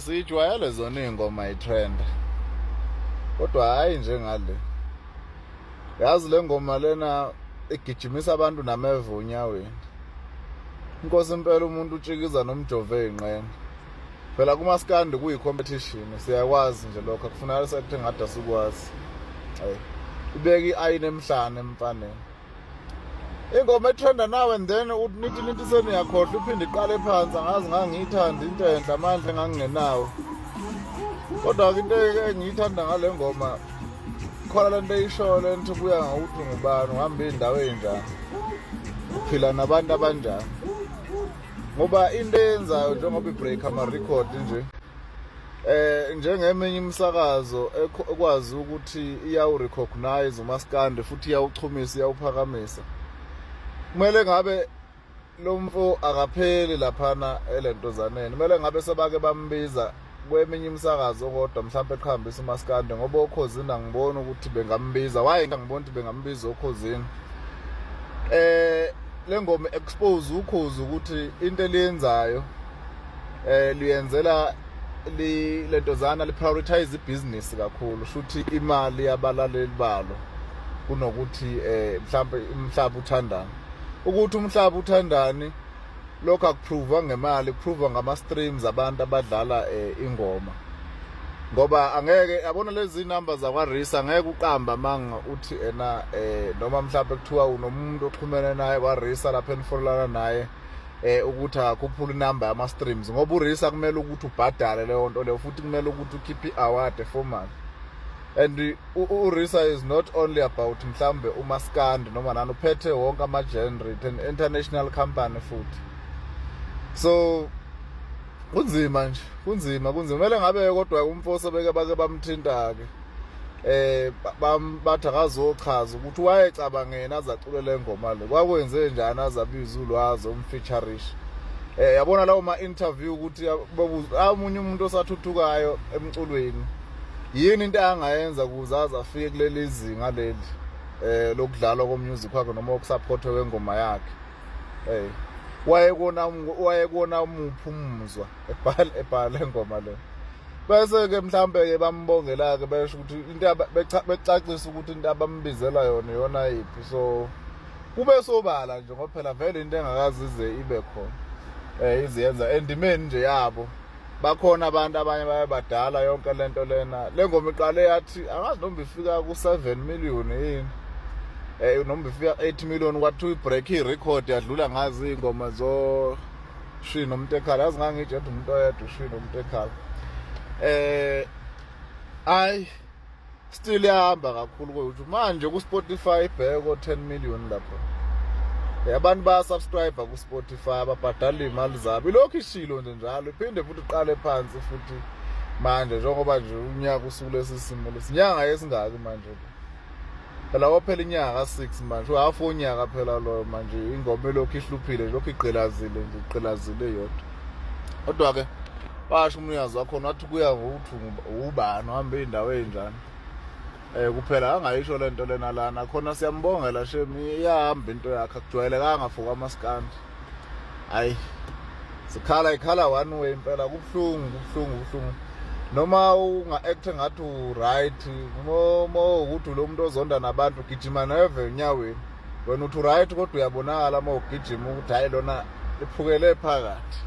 Siyijwayele zona iy'ngoma i-trend, kodwa hhayi njengale. Yazi le ngoma lena igijimisa abantu nameva onyaweni. Inkosi impela, umuntu utshikiza nomjovo ey'nqeni. Phela kumaskandi kuyi-competition, siyakwazi nje lokho, akufunakala sekuthe ngathi asikwazi. Hayi, ibeka i-ayini emhlane emfaneni. Ingoma etrenda now and then uthi nithi nithi seniyakhohlwa, iphinde iqale phansi. Angazi, ngangiyithanda into enhle, amandla engangingenawo. Kodwa-ke into engiyithanda ngale ngoma khona le nto eyishoyo le nto, kuya ngokuthi ngubani, uhamba iy'ndawo ey'njani, uphila nabantu abanjani, ngoba into eyenzayo njengoba i-break ama-record nje, njengeminye imisakazo ekwazi ukuthi iyawu-recognize umaskandi futhi iyawuchumisa, iyawuphakamisa, kumele ngabe lo mfo akapheli laphana elentozaneni. Kumele ngabe sebake bambiza kweminye imisakazo, kodwa mhlawumbe eqhambisa umaskandi, ngoba oKhozini angiboni ukuthi bengambiza. Why ngangiboni ukuthi bengambiza oKhozini? Le ngoma expose uKhozi ukuthi into eliyenzayo liyenzela li lentozana li prioritize ibhizinisi kakhulu, shuthi imali yabalaleli balo, kunokuthi mhlawumbe umhlaba uthandani. Ukuthi umhlaba uthandani, lokho akuprova ngemali, kuprova ngama streams, abantu abadlala ingoma, ngoba angeke yabona lezi number zakwa RiSA, angeke uqamba manga uthi ena noma mhlawumbe kuthiwa unomuntu oxhumene naye kwa RiSA lapha enifolelana naye ukuthi akhuphule inamba yama streams, ngoba uRiSA kumele ukuthi ubhadale leyo nto leyo, futhi kumele ukuthi ukhiphe i-award formal. And uRiSA is not only about mhlambe umaskandi noma nani, uphethe wonke ama-genre, an international company futhi. So kunzima nje, kunzima, kunzima. Kumele ngabe kodwa umfo beke bake bamthinta-ke, bathi akazochaza ukuthi wayecabangena azacule le ngoma le, kwakwenze njani azabiza uLwazi omfeatureisha. Yabona lawo ma interview ukuthi omunye umuntu osathuthukayo emculweni yini into angayenza ukuze aze afike kuleli zinga leli lokudlalwa komusic wakhe noma okusupportwe kwengoma yakhe. Wayekona, wayekona umuphi umuzwa ebhala ingoma le? Bese ke mhlambe ke bambongela ke, besho ukuthi into becacisa ukuthi into abambizela yona iyona yiphi, so kube sobala nje, ngoba phela vele into engakazi ize ibe khona iziyenza endimeni nje yabo. Bakhona abantu abanye baye badala yonke lento lena. Le ngoma iqale yathi, angazi noma ifika ku-7 million yini, noma ifika 8 million, kwathiwa ibreak i-record, yadlula ngazi iy'ngoma zo Shwi nomuntu ekhala. Yazi ngangitshe umuntu oyedwa ushwi nomuntu ekhala. Ayi, still iyahamba kakhulu ku-YouTube manje, ku-Spotify ibheko 10 million lapho. Abantu bayasubscribe ku-Spotify, ababhadala iy'mali zabo. Ilokhu ishilo nje njalo, iphinde futhi iqale phansi futhi manje, njengoba nje unyaka usukulesi simo lesi. Inyanga yesingaki manje phela? Waphela inyanga ka-6 manje, uhafu wonyaka phela loyo manje. Ingoma elokhu ihluphile, lokhu igqilazile nje, igqilazile yodwa. Kodwa-ke basho umnikazi wakhona wathi kuya ngokuthi ubani, uhambe iy'ndawo ey'njani. Kuphela angayisho lento lena lana khona. Siyambongela shem, iyahamba into yakhe, akujwayelekanga for kwamaskandi. Hayi, sikhala ikhala one way impela, kubuhlungu, kubuhlungu, kubuhlungu. Noma unga-act ngathi u-right, uma ukuthi lo muntu ozonda nabantu, gijima neve enyaweni, wena uthi u-right, kodwa uyabonakala uma ugijima ukuthi hhayi, lona liphukele phakathi.